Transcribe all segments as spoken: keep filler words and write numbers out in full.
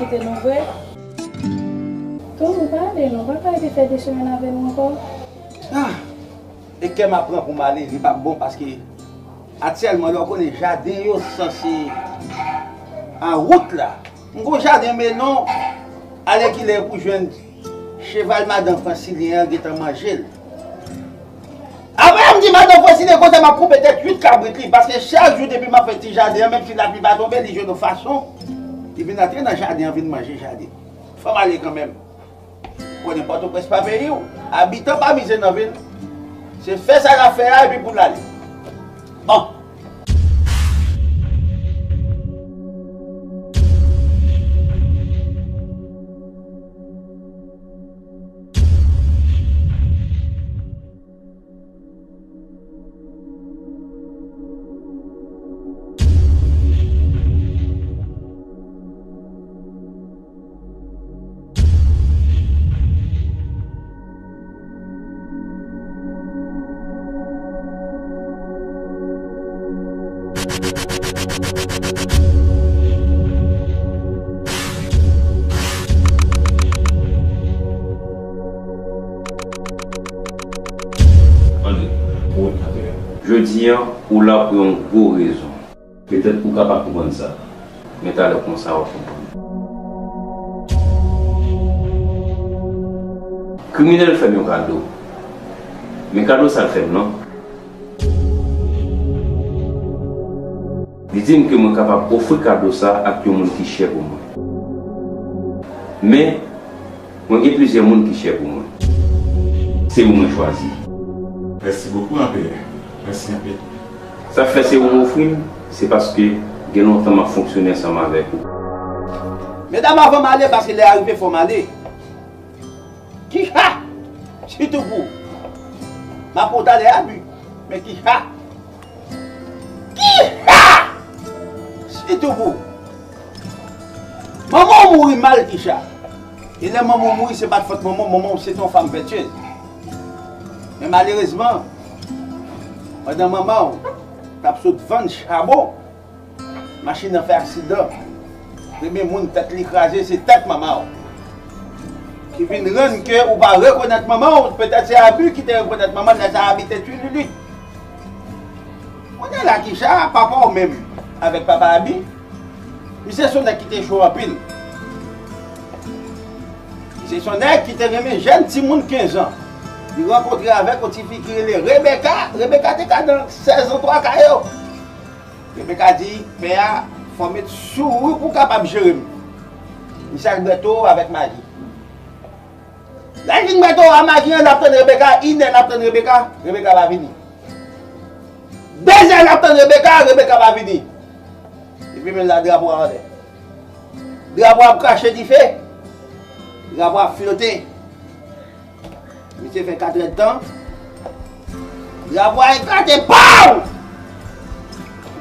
Te nou vre. Tou, nou pa ale non, pa ka rete fè de semèn avè nou ankò. Ah! E kè m ap pran pou m ale, li p ap bon paske aktyèlman, lè w konnen jaden yo sanse an wout la. M gon jaden melon, alèkile pou jwenn cheval madan Fransilyen an gentan manje l. Apre m di madan Fransilyen konsa m ap koupe tèt uit kabrit li, paske chak jou depi m ap fè ti jaden an, menm si lapli pa tonbe, li jwenn yon fason, li vin antre nan jaden an, vin manje jaden. Fò m ale kanmenm. Konnen Pòtoprens pa peyi w. Abitan pa mize nan vil. Se fè sa l ap fè a epi pou l ale. Bon. Andre, ou wè k ap fè a. Jodi a, ou la pou yon gwo rezon. Petèt ou ka pa konprann sa, men talè konsa w ap konprann. Kriminèl fè m yon kado, men kado sa l fè m lan, li di m ke mwen kapab ofri kado sa ak yon moun ki chè pou mwen. Men, mwen gen plizyè moun ki chè pou mwen. Se ou mwen chwazi. Mèsi bokou, Anperè. Mèsi anpil. Sa k fè se ou m ofri l, se paske gen lontan m ap fonksyone ansanm avèk ou. Medam, avan m ale, paske lè a rive, fò m ale. Kicha! Sitou pou ou. M ap pran w talè, Abi. Men kicha! Kicha! Sitou pou ou. Manman w mouri mal, kicha. E lè manman w mouri, se pa t fòt manman w, manman w se t yon fanm vètyez. Men malerezman, pandan manman w t ap sot vann chabon, machin nan fè aksidan. Premye moun tèt li kraze, se tèt manman w. Ki vin rann ke ou pa rekonèt manman w, petèt se Abi ki te rekonèt manman l, lè sa a Abi te tchwililit. Kounye a la, kicha, papa w menm avèk papa Abi, misye se yon nèg ki te cho anpil. Misye se yon nèg ki te renmen jèn timoun kenz an. Li rankontre avèk yon tifi ki rele Rebeka. Rebeka te ka nan sèz an twa kay yo. Rebeka di, pè a, fò w met sou ou pou w kapab jere m. Misye al bwè towo avèk Magi. Lè l fin bwè towo a Magi an, l ap tann Rebeka, inè l ap tann Rebeka, Rebeka pa vini. Dezè l ap tann Rebeka, Rebeka pa vini. Epi men la drapo a anlè. Drapo a ap krache dife. Drapo a ap flote. Misye fè katrèdtan. Drapo a eklate, paw!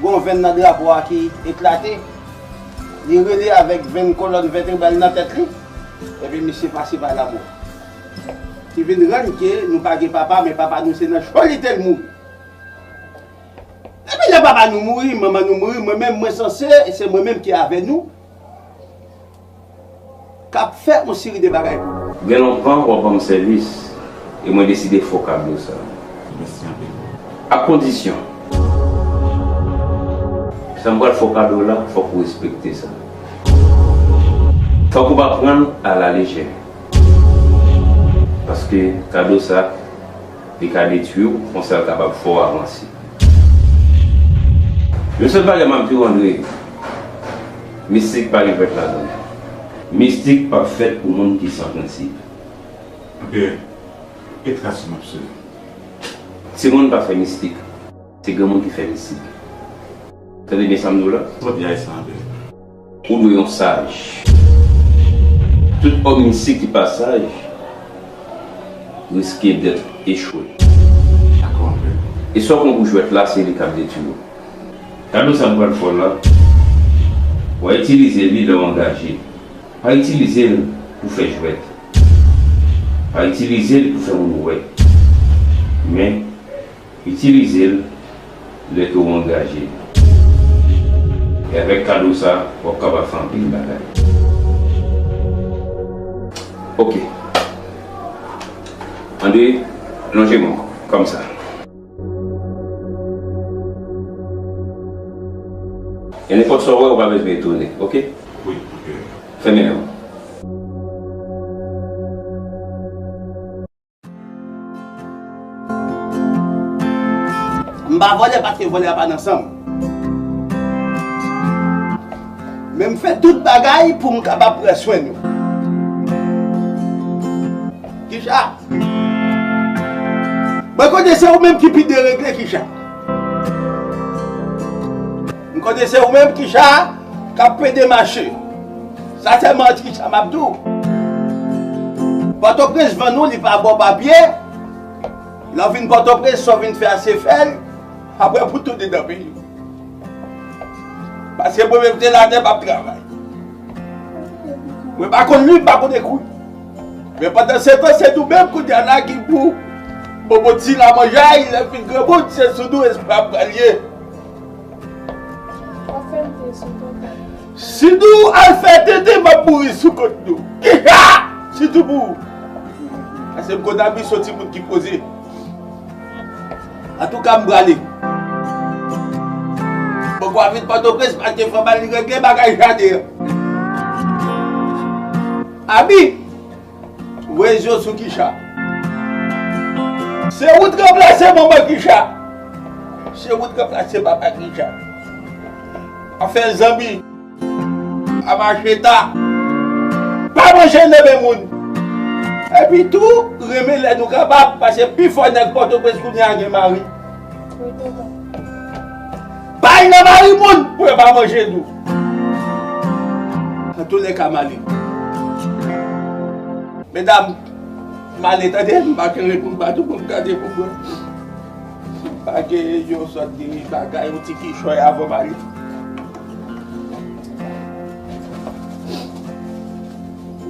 Gon venn nan drapo a ki eklate. Li rele avèk venn kolòn vètebral nan tèt li. Epi misye pase pa lanmò. Ki vin rann ke nou pa gen papa, men papa nou se nan cholite l mouri. Epi lè papa nou mouri, manman nou mouri, mwen menm, mwen sanse, e se mwen menm ki avè nou, k ap fè yon seri de bagay pou nou. Gen lontan w ap ban m sèvis, e mwen deside fè w kado sa. Mèsi anpil. Ak kondisyon. Sa m pral fè w kado la, fòk ou respekte sa. Fòk ou pa pran l alalejè. Paske kado sa, li ka detwi w, konsa l kapab fè w avanse. Yon sèl bagay m ap di w, Andre, mistik pa gen prèt ladan l. Mistik p ap fèt pou moun ki san prensip. Anperè, e tras ou m ap swiv. Timoun pa fè mistik. Se granmoun ki fè mistik. Tande byen sa m di w la. Ou dwe yon saj. Tout òm mistik ki pa saj riske dèt echwe. E sa w pran pou jwèt la, se li k ap detwi w. Kado sa m pral fè w la, w a itilize li lè w angaje. Pa itilize l pou fè jwèt. Pa itilize l pou fè moun wè. Men, itilize l lè ke w angaje. E avèk kado sa, w ap kapab fè anpil bagay. Ok. Andre, lonje men w kòmsa. E nenpòt sa w wè, ou pa bezwen etone, ok? Wi, ok. Fèmen men w. M pa vòlè paske vòlè a pa nan san m. Men m fè tout bagay pou m kapab pran swen nou. Kicha? Mwen konnen se ou menm ki pi deregle, Kicha. M konnen se ou menm, Kicha, k ap pede mache. Sa sèlman Kicha m ap di w. Pòtoprens vann ou, li pa ba w papye. Lè w vin Pòtoprens, sa w vin fè a se fè l, apre pou tounen nan peyi w. Paske mwen menm te latè m ap travay. Mwen pa konn li, m pa konn ekri. Men pandan se tan, se nou menm kounye a la ki pou bobo ti lamanjay, lè fin granmoun, se sou nou espwa ap pral ye. W ap fè m te sou kont ou. Si nou al fè tete, m ap mouri sou kont nou. Kicha! Sitou pou ou. Paske m konn abi soti moun ki poze. Antouka, m prale. Poko a vin Pòtoprens, pa te fè mal li regle bagay jaden an. Abi, voye zye w sou Kicha. Se ou t ranplase manman Kicha. Se ou t ranplase papa Kicha. Afè zanmi. Pa mache ta. Pa manje nan men moun. Epi tou, renmen lè nou kapab, paske pifò nèg Pòtoprens kounye a gen mari. Pa al nan mari moun pou yo pa manje nou. Antoulèka, m ale. Medam, m ale tande, m pa gen ret pou m bat ou pou m gade pou mwen. M pa gen yon sòt de bagay, yon ti kichòy avan m ale.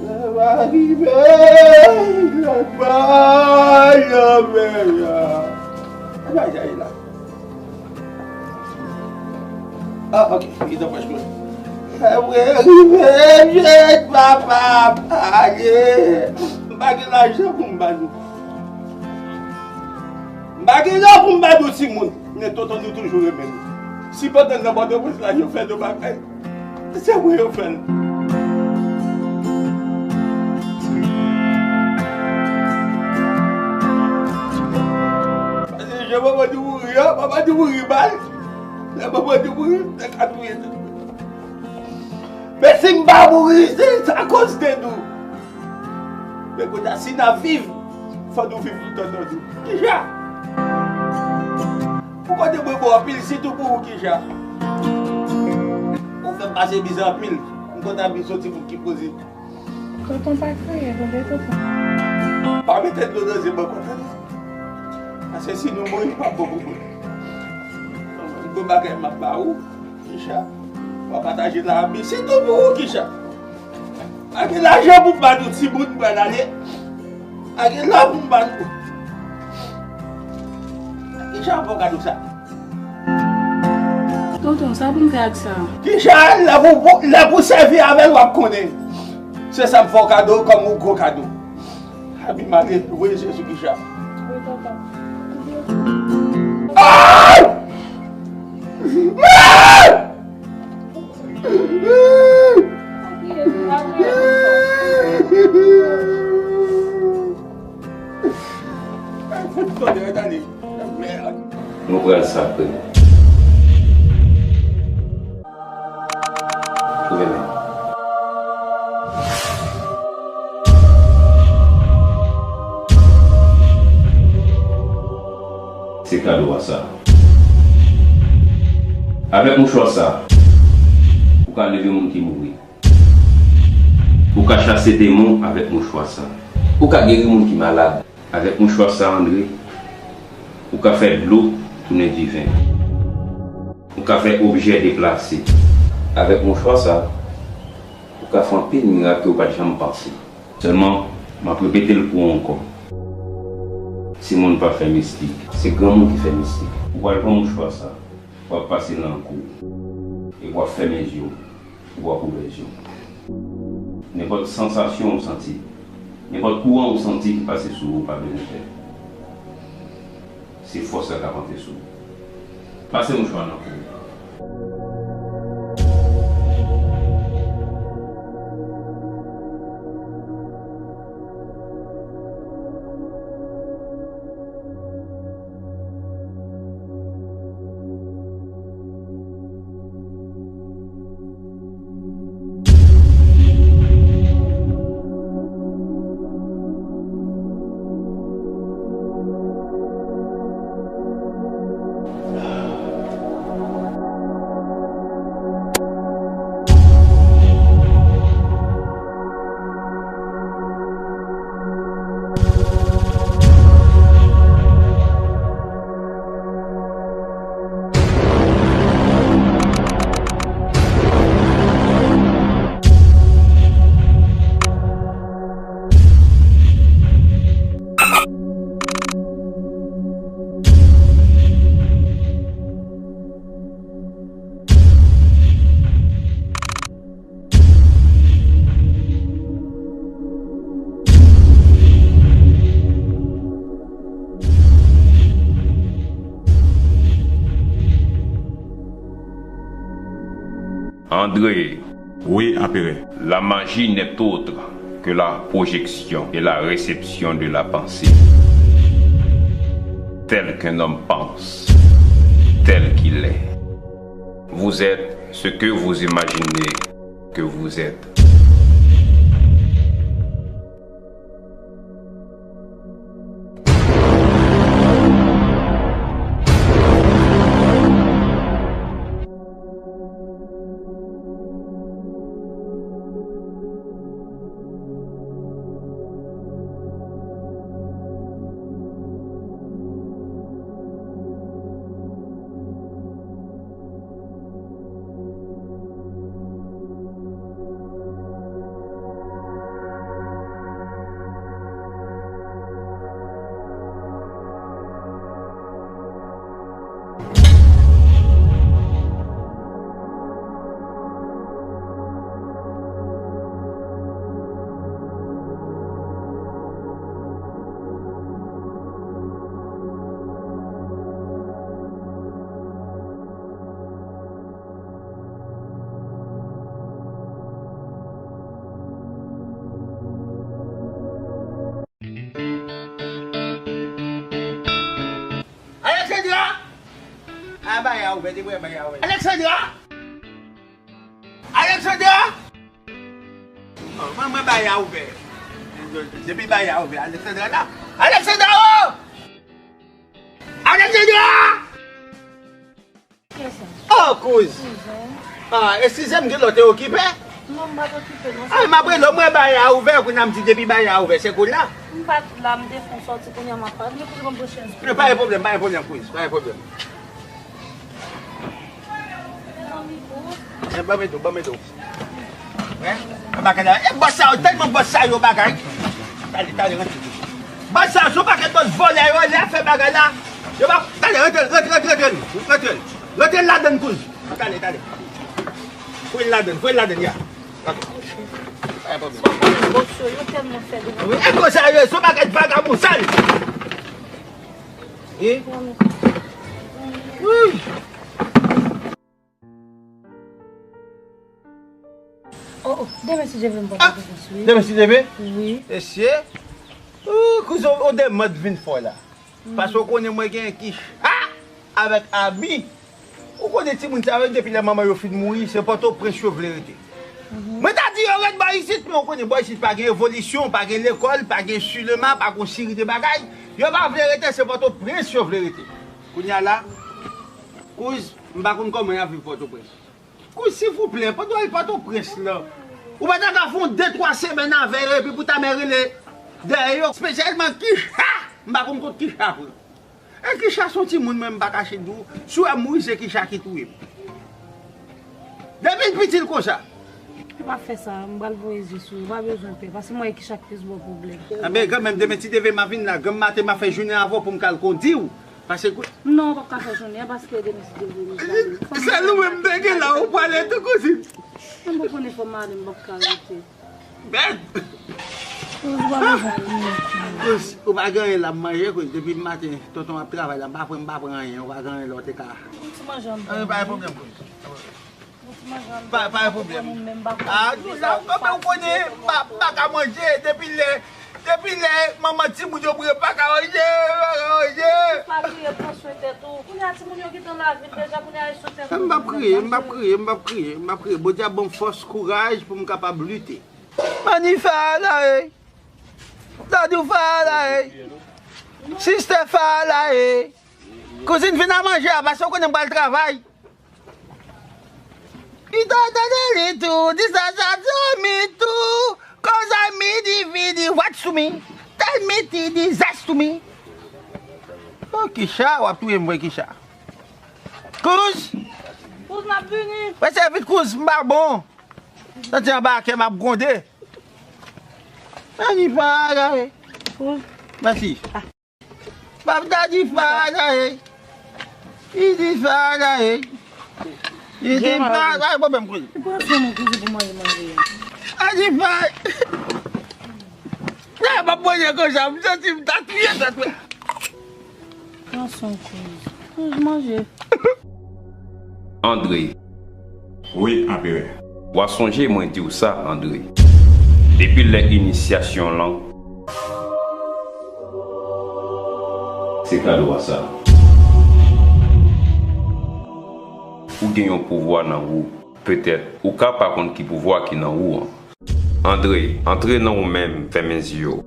Lè m arive, lè m al nan mè a. Bagay la. Ah, ok, li nan pòch mwen. Lè mwen rive, jèt papa, m ale. M pa gen lajan pou m ba nou. M pa gen lajan pou m ba nou timoun. Men tonton nou toujou renmen nou. Si pandan n nan Pòtoprens la, yo fè nou bagay. Se mwen yo fè l. Paske jan manman nou mouri an, manman nou mouri mal. Lè manman nou mouri, m te ka touye tèt mwen. Men si m pa mouri, se akoz de nou. Men kounye a, si n ap viv, fò nou viv toutan nan nou. Kicha! Ou konnen mwen bon anpil, sitou pou ou, Kicha. Ou fè m pase mizè anpil. M konn abi soti moun ki poze. Tonton pa kriye, tande, tonton. Pa mete dlo nan zye m ankò, tande. Paske si nou mouri, li p ap bon pou mwen. Bon bagay m ap ba ou, Kicha. W a pataje lavi, sitou pou ou, Kicha. Pa gen lajan pou m ba nou timoun, m pral ale. Pa gen lajan pou m ba nou. Kicha, fè w kado sa. Tonton, sa pou m fè ak sa? Kicha, lè pou, lè pou sèvi avè l, w ap konnen. Se sa m fè w kado kòm yon gwo kado. Abi m ale, voye zye sou Kicha. Wi, tonton. Ah! Ah! Mèd. Nou pral sakre. Twouve men. Se kado a sa. Avèk mouchwa sa, ou ka leve moun ki mouri. Ou ka chase demon avèk mouchwa sa. Ou ka geri moun ki malad. Avèk mouchwa sa, Andre, ou ka fè dlo tounen diven. Ou ka fè objè deplase. Avèk mouchwa sa, ou ka fè anpil mirak ke w pa t janm panse. Sèlman, m ap repete l pou ou ankò. Timoun pa fè mistik, se granmoun ki fè mistik. Ou pral pran mouchwa sa, w ap pase nan kou, epi w ap fèmen zye w. Ou ap ouvè zye w. Nenpòt sansasyon ou santi, Nenpòt kouran ou santi ki pase sou ou, pa bezwen pè. Se fòs la k ap antre sou ou. Pase mouchwa nan kou ou. André. Wi, Anperè. La magie n'est autre que la projection et la réception de la pensée. Tel qu'un homme pense, tel qu'il est. Vous êtes ce que vous imaginez que vous êtes. Alexandra! A, bay a ouvè, depi bay a ouvè. Alexandra! Alexandra! Oh, mwen, mwen bay a ouvè. Depi bay a ouvè, Alexandra la. Alexandra, oh! Alexandra! Kiyès sa? Oh, kouz! Kouzen. Ah, eskize m, m gen lè w te okipe. Non, m pa t okipe, non. Ah, m ap rele w, mwen bay a ouvè, kounye a m di depi bay a ouvè, se kounye a. M pa t la, m te fon sòti, kounye a m ap pale. Men kounye a m branche. Non, pa gen pwoblèm, pa gen pwoblèm, kouz, pa gen pwoblèm. Mezanmi, kouz. Eh, ban m ede w, ban m ede w. Hein? Bagay la, eh, bòs sa yo, tèlman bòs sa yo bagay. Tande, tande, rantre. Bòs sa yo, se yon pakèt bòs vòlè yo, lè y ap fè bagay la. Yo pa, tande, rantre, rantre, rantre, rantre, rantre. Rantre ladann, kouz. Tande, tande. Foure l ladann, foure l ladann, ya. Ok. Pa gen pwoblèm. Bòs yo, yo tèlman fè de... Wi, e konsa yo ye, se yon pakèt vagabon sal. Wi. Wi. Oh, oh, demen si Dye vle m pral... Ah! Demen si Dye vle? Wi. Mesye. Oh, kouz, on demand vin fè la. Paske w konnen mwen gen kicha avèk abi. Ou konnen timoun sa yo, depi lè manman yo fin mouri, se Pòtoprens yo vle rete. Mwen ta di yo ret bò isit, men w konnen bò isit pa gen evolisyon, pa gen lekòl, pa gen sinema, pa gen seri de bagay. Yo pa vle rete, se Pòtoprens yo vle rete. Kounye a la, kouz, m pa konn kòman y ap viv Pòtoprens. Kouz, silvouplè, pandan w al Pòtoprens lan, ou pa ta ka fè yon de twa semèn avè yo, epi pou ta mè rele dèyè yo, espesyalman kicha, m pa konn kot kicha pran. E kicha se yon timoun, mwen, m pa kache di w, si w wè m mouri, se kicha ki touye m. Depi l piti, l konsa. Ou pa fè sa, m pral voye zye sou ou, ou pa bezwen pè, paske m wè kicha k plis ba w pwoblèm. Enben, granmè m, demen ti deve m a vin la, granm maten m a fè jounen avè w pou m ka al kondi w. Pase kou... Non, w p ap ka fè jounen an paske demen si Dye vle, mezanmi. Sèl ou menm m te gen la, ou prale tou, kouzin. Mwen m konprann fò m ale, m p ap ka rete. Mèd! Kouz, ou pa gen anyen la m manje, kouz. Depi maten, tonton ap travay la, m pa pran, m pa pran anyen, ou pa gen anyen la w te ka. Yon ti manje ann. Anyen, pa gen pwoblèm, kouz. Yon ti manje ann. Pa, pa gen pwoblèm. Ah, di sa, ou konnen, m pa, m pa ka manje, depi lè, depi lè, manman timoun yo mouri, m pa ka manje, m pa ka manje. Pa kriye, pran swen tèt ou. Kounye a, timoun yo gentan lavi deja, kounye a, e sou tèt ou. M p ap kriye, m p ap kriye, m p ap kriye, m p ap kriye. Bondye ap ban m fòs, kouraj pou m kapab lite. Mani Fara la, ey. Dadou Fara la, ey. Sistè Fara la, ey. Kouzin, vin a manje a, paske w konnen m pral travay. Ita tande li tou, di sa sa di mi tou. Cause I me di vidi, what to me? Tell me ti disaster to me. Oh, Kisha, w ap touye m, vre, Kisha. Kouz! Kouz, m ap vini. Wè, se vit, kouz, m pa bon. Santi anba kè m ap gwonde. Ann, li pa la, e. Mèsi. Pap ta di pa la, e. Li di pa la, e. Li di pa la, e, pwoblèm koze. Li pran swen mwen koze pou manje manje a. A di pa. Sa m ap manje konsa, m santi m ta touye tèt mwen. Pran swen kouz. Kouz manje. André. Wi, Anperè. W a sonje mwen di w sa, André. Depi lè inisyasyon lan, se kado a sa. Ou gen yon pouvwa nan ou. Petèt, ou ka pa konn ki pouvwa ki nan ou an. André, antre nan ou menm, fèmen zye w.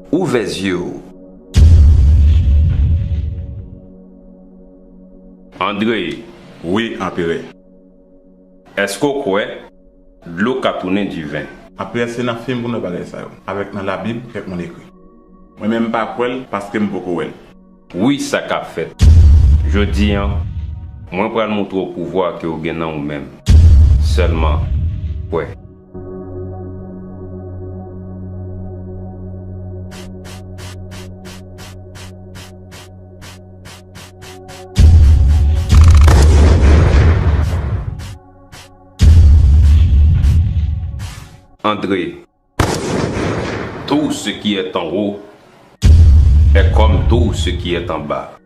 Ouvè zye w. André. Wi, Anperè. Èske w kwè dlo ka tounen diven? Anperè, se nan fim pou n wè bagay sa yo, avèk nan Labib, kèk moun ekri. Mwen menm, m pa kwè l, paske m poko wè l. Wi, sa k ap fèt. Jodi a, mwen pral montre w pouvwa ke w gen nan ou menm. Sèlman, kwè. André. Tout ce qui est en haut est comme tout ce qui est en bas.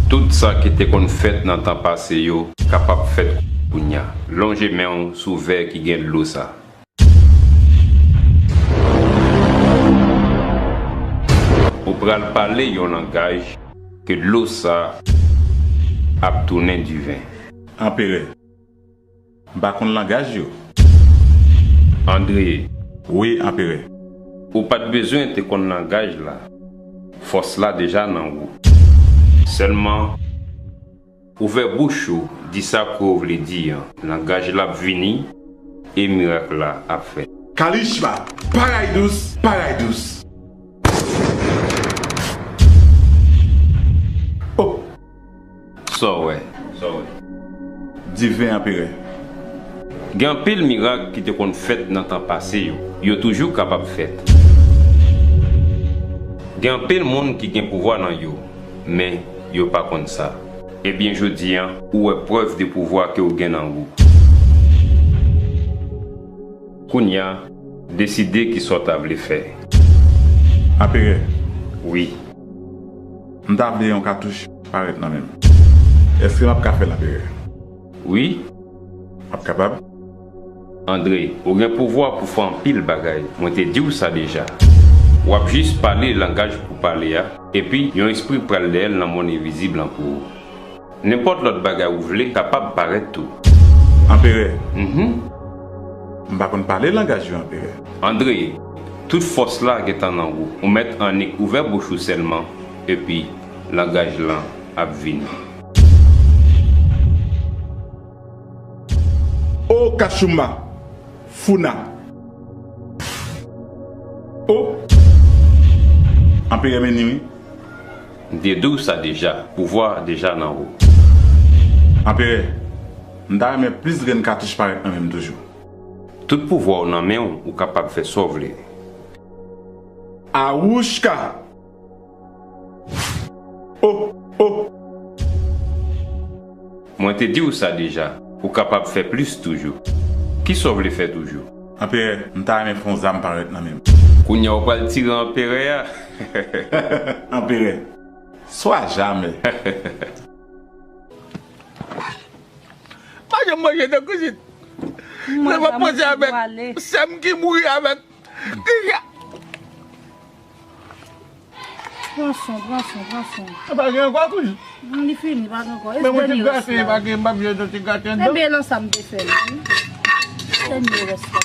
Tout sa ki te konn fèt nan tan pase yo kapab fèt kounya. Lonje men w sou vè ki gen dlo sa. Ou pral pale yon langaj ke dlo sa ap tounen diven. Anperè. M pa konn langaj yo. André. Wi, Anperè. Ou pa t bezwen te konn langaj la. Fòs la deja nan ou. Sèlman, ouvè bouch ou, di sa ke w vle di an. Langaj la ap vini, e mirak la ap fèt. Kalishma, bagay dous, bagay dous. Oh! Sa w wè? Sa w wè? Diven, Anperè. Gen anpil mirak ki te konn fèt nan tan pase yo. Yo toujou kapab fèt. Gen anpil moun ki gen pouvwa nan yo, men yo pa konn sa. Ebyen, jodi a, ou wè prèv de pouvwa ke w gen nan ou. Kounya, deside kisa w ta vle fè. Anperè. Wi. M ta vle yon katouch parèt nan men m. Èske m ap ka fè l, Anperè? Wi. M ap kapab? André, ou gen pouvwa pou fè anpil bagay. Mwen te di w sa deja. W ap jis pale langaj pou pale a, epi yon espri pral dèyè l nan mond envizib lan pou ou. Nenpòt lòt bagay ou vle kapab parèt tou. Anperè. Mhm. M pa konn pale langaj yo, Anperè. André, tout fòs la gentan nan ou. Ou mèt annik ouvè bouch ou sèlman, epi langaj lan ap vini. O Kachumba, Funa. O! Anperè, men ni wi. M te di w sa deja, pouvwa a deja nan ou. Anperè, m ta renmen plis grenn katouch parèt nan men m toujou. Tout pouvwa w nan men w, ou kapab fè sa w vle. Awouchka! Oh, oh! Mwen te di w sa deja, Ou kapab fè plis toujou. Kisa w vle fè toujou? Anperè, m ta renmen fè yon zam parèt nan men m. Kounye a w pral tire anperè a. Anperè, swa jamè. Pa janm manje non kouzin. Lè m ap panse avèk sè m ki mouri avèk Kisa? Pran swen, pran swen, pran swen. E pa gen ankò, kouz? Li fini, pa gen ankò. Men mwen ti gate, pa gen, m ap jwe nan ti gate anndan. Enben, nan sa m te fè l, wi. Sènye rès la.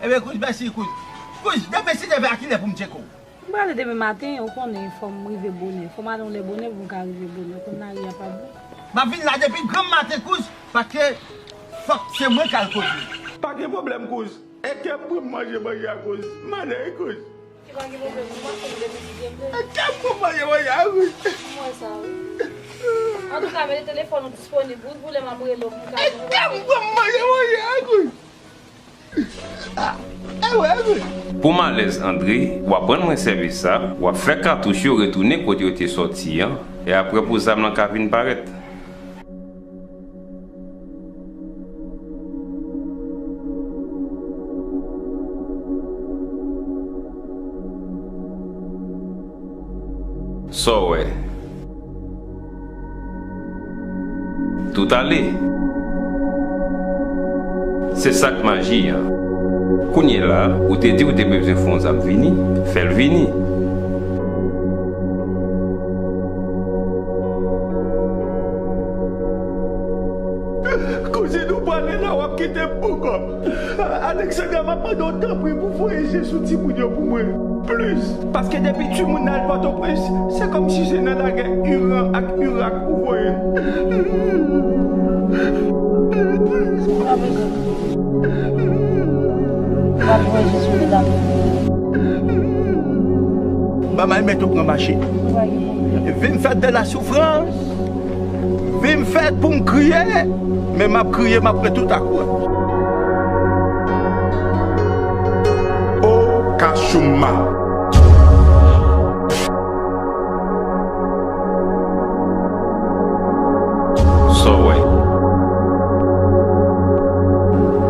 Enben, kouz, mèsi, kouz. Kouz, demen si leve a kilè pou m tcheke w? M prale demen maten, ou konnen, fò m rive bonè. Fò m ale yon lè bonè pou m ka rive bonè. Konn lari a pa bon. M ap vin la depi granm maten, kouz, paske fòk se mwen k al kote. Pa gen pwoblèm, kouz. E kè m pran manje manje a, kouz. M ale, wi, kouz. Ki pa gen pwoblèm, ou mache depi ki gen mwen. E kè m pran manje manje a, kouz. M wè sa, wi. Antouka, mete telefòn ou disponib, wi, pou lè m ap rele w pou m ka. E kè m pran manje manje a, kouz. Pou malèz Andre, w ap rann mwen sèvis sa, w ap fè katouch yo retounen kote yo te sòti an, e apre pou zam lan ka vin parèt. Sa w wè? Tout ale. Se sa k maji an. Kounye la, ou te di ou te bezwen fè yon zam vini, fè l vini. Kouzin, ou prale la, w ap kite m poukò m. Alexandra, m ap mande w tanpri pou voye je sou timoun yo pou mwen. Plis. Paske depi timoun nan al Pòtoprens, se kòmsi se nan lagè Iran ak Irak ou voye l. Ban m al mete w pran machin. Vin fè de la soufrans. Vin fèt pou m kriye, men m ap kriye, m ap pran tout akouraj. O Kachouma. Sa w wè?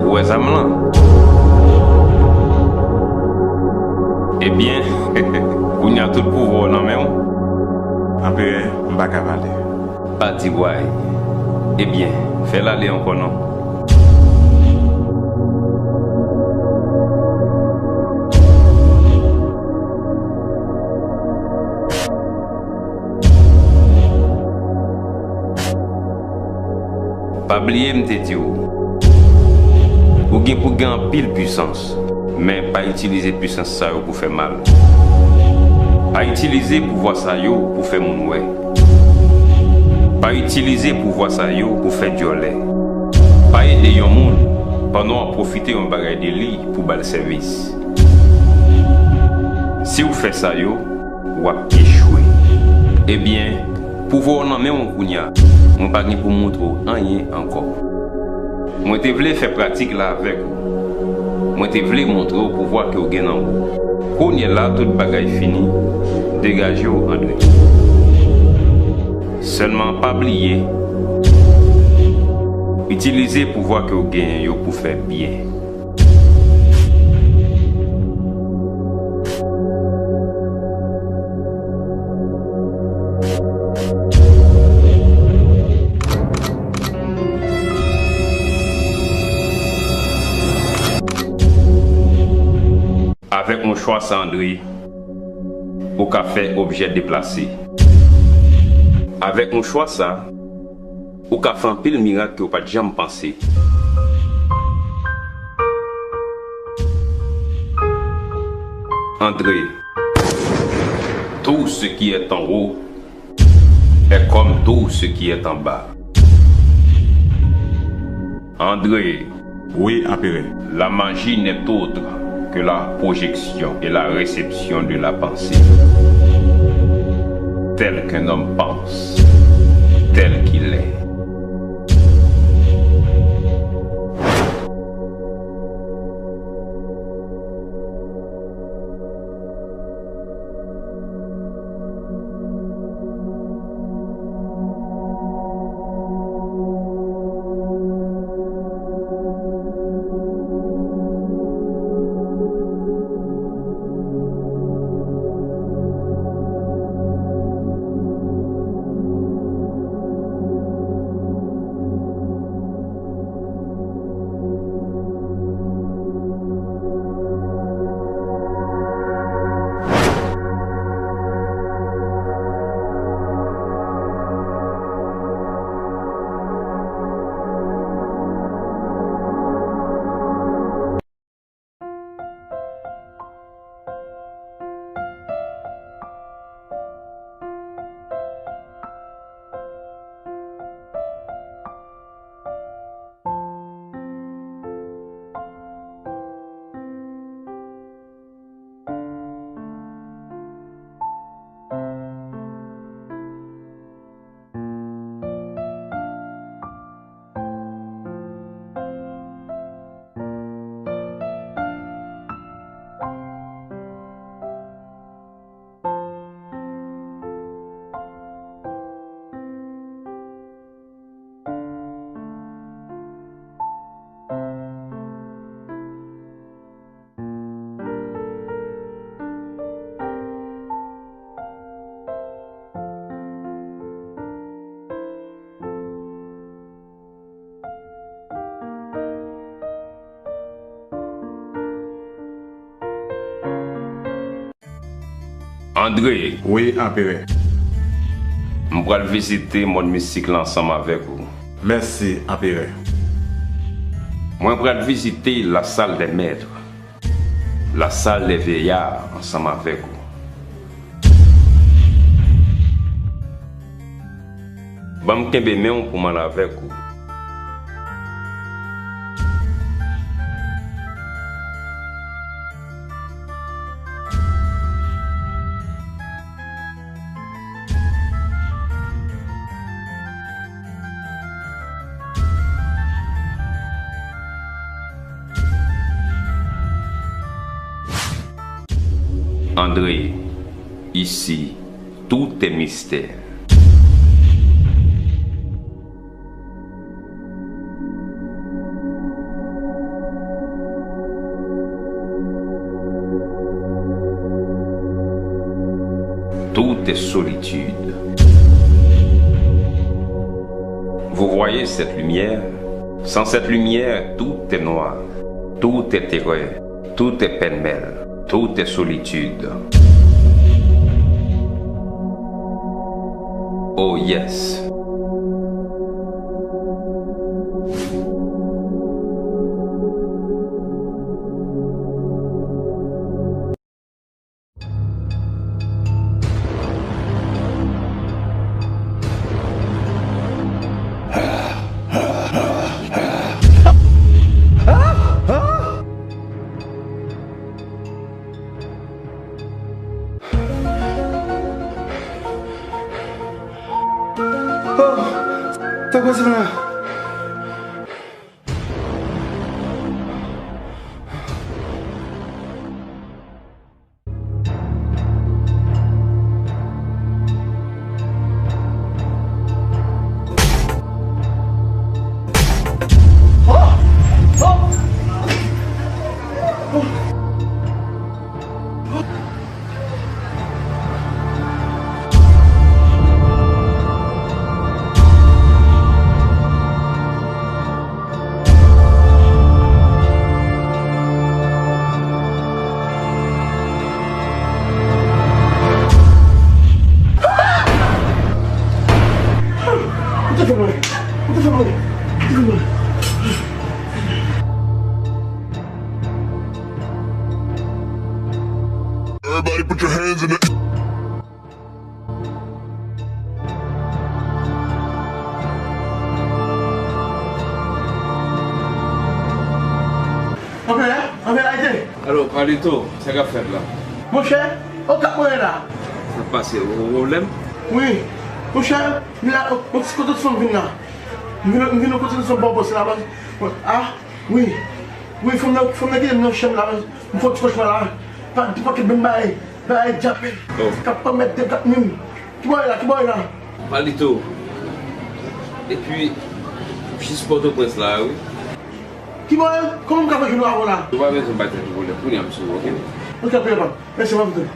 Ou wè zam lan? Ebyen, kounye a tout pouvwa w nan men w. Anperè, m pa ka pale. Pa di bway. Ebyen, fè l ale ankò non. Pa bliye m te di w, ou gen pou gen anpil pisans, men pa itilize pisans sa yo pou fè mal. Pa itilize pouvwa sa yo pou fè moun wè. Pa itilize pouvwa sa yo pou fè dyòlè. Pa ede yon moun pandan w ap pwofite yon bagay de li pou ba l sèvis. Si w fè sa yo, w ap echwe. Ebyen, pouvwa w nan men w kounye a, mwen pa gen pou m montre w anyen ankò. Mwen te vle fè pratik la avèk ou. Mwen te vle montre w pouvwa ke w gen nan ou. Kounye la, tout bagay fini. Degaje w, Andre. Sèlman pa bliye, itilize pouvwa ke w genyen yo pou fè byen. Avèk yon chwa sa, Andre, ou ka fè objè deplase. Avèk yon chwa sa, ou ka fè anpil mirak ke w pa t janm panse. Andre, tout ce qui est en haut est comme tout ce qui est en bas. Andre. Oui, Anperè. La magie n'est autre que la projection et la réception de la pensée. Tel qu'un homme pense, tel qu'il est. André. Wi, Anperè. M pral vizite mond mistik la ansanm avèk ou. Mèsi, Anperè. Mwen pral vizite la salle des maîtres, la salle des vieillards ansanm avèk ou. Ban m kenbe men w pou m al avèk ou. André, ici, tout est mystère. Tout est solitude. Vous voyez cette lumière ? Sans cette lumière, tout est noir, tout est terreur, tout est pêle-mêle, tout est solitude. Oh yes. Oh, sa k pase la? Everybody put your hands in the Anperè, Anperè, arete! Alo, Palito, sa k ap fèt la? Monchè, Okap mwen ye la. Sa k pase? Ou gen pwoblèm? Wi. Monchè, m la, o, o, kote sou m vin la. M vin, m vin kote sou m pòpòs la, man. Ah, wi. Wi, fò m nan, fò m nan kite m nan chanm la, man. M fè yon ti kòchma la. Pa, pa ket menm bagay. Bay djab men. Oh. K ap pèmèt de kat mim. Ki bò w ye la? Ki bò w ye la? Palito. Epi, jis Pòtoprens la, wi. Ki bò w ye? Kòman m ka fè jwenn ou avè w la? Ou pa bezwen bay tèt ou pwoblèm. Kounye a m sou ou, oke? Oke, anpil pa. Mèsi, m ap vin.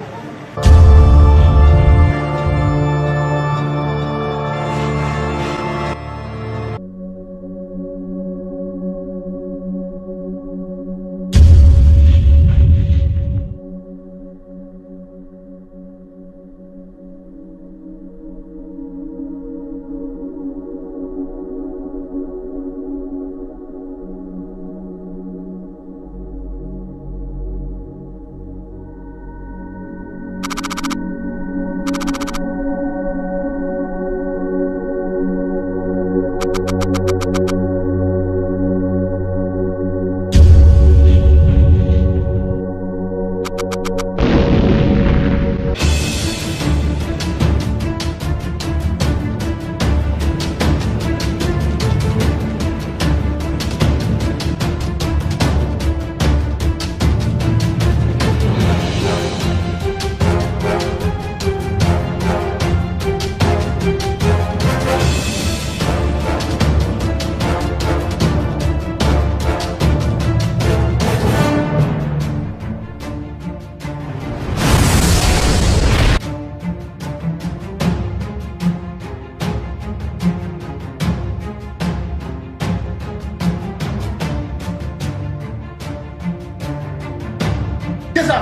Kiyès sa?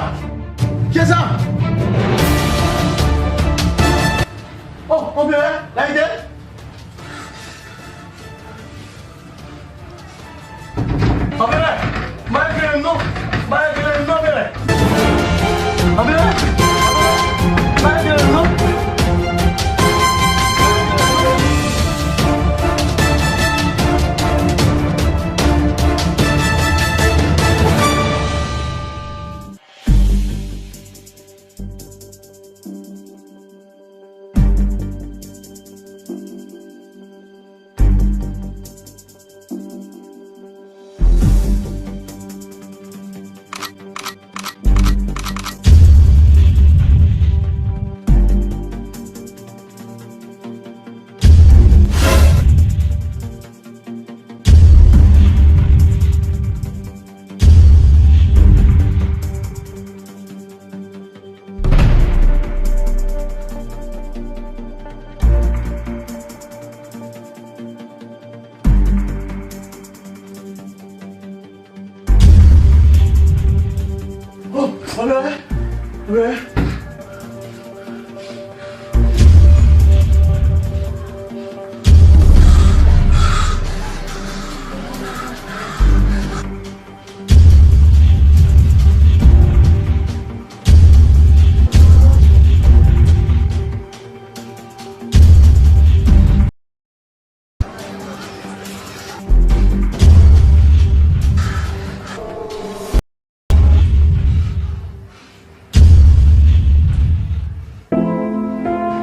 Kiyès sa? Anpere, layite. Anpere, m pa regle non. M pa regle non, anpere. Anpere, m pa regle non. Oh, anpere, anpere.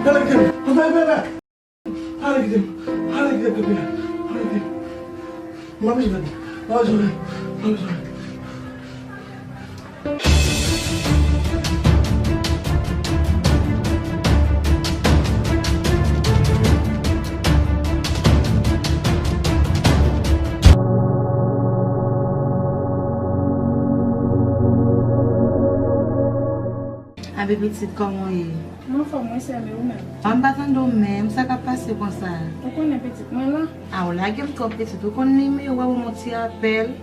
Ale kite m. Papa, papa. Ale kite m. Ale kite m, papa. Ale kite m. M pa bezwen. M pa bezwen. M pa bezwen. Abi pitit, kòman w ye? M anfòm, wi, sè m, e ou menm? A, m pa tande w menm, sa k ap pase konsa? Ou konnen pitit mwen la. A, ou lage m twòp pitit, ou konn nimewo a, ou ban m yon ti apèl.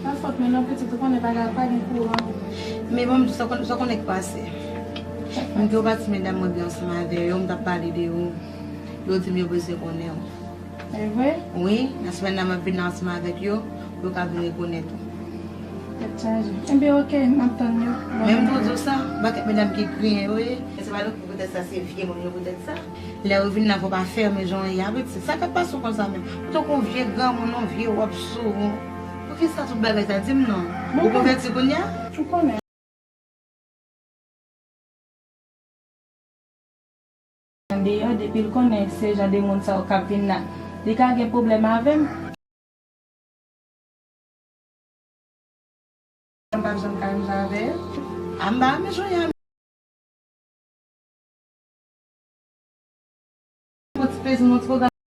Pa fòt mwen non pitit, ou konnen bagay pa gen kouran. Men bon, m di sa w konn, sa w konnen k pase. M te wè ti medam mwen byen ansanm avè yo, m t ap pale de ou. Yo di m yo bezwen konnen w. E vre? Wi, nan semèn nan m ap vin la ansanm avèk yo, pou yo ka vin rekonèt ou. Tèt chaje. Enben, oke, m ap tann yo. Men m tou di w sa, pakèt medam ki griyen yo ye. Se pa nou ki poutèt sa, se vye moun yo poutèt sa. Lè yo vin la, fò pa fèmen jan w ye a, pitit. Sa k ap pase w konsa menm? Ou tankou yon vye granmoun, yon vye wòb sou ou. Poukisa tout bagay sa? Di m non. Ou konvèti kounye a? Ou konnen. Andeyò, depi l konnen se jan de moun sa yo k ap vin la, li ka gen pwoblèm avè m. M p ap janm ka ranje avè yo. A, m pa renmen jan w ye a. Yon ti peze m, yon ti pwogram.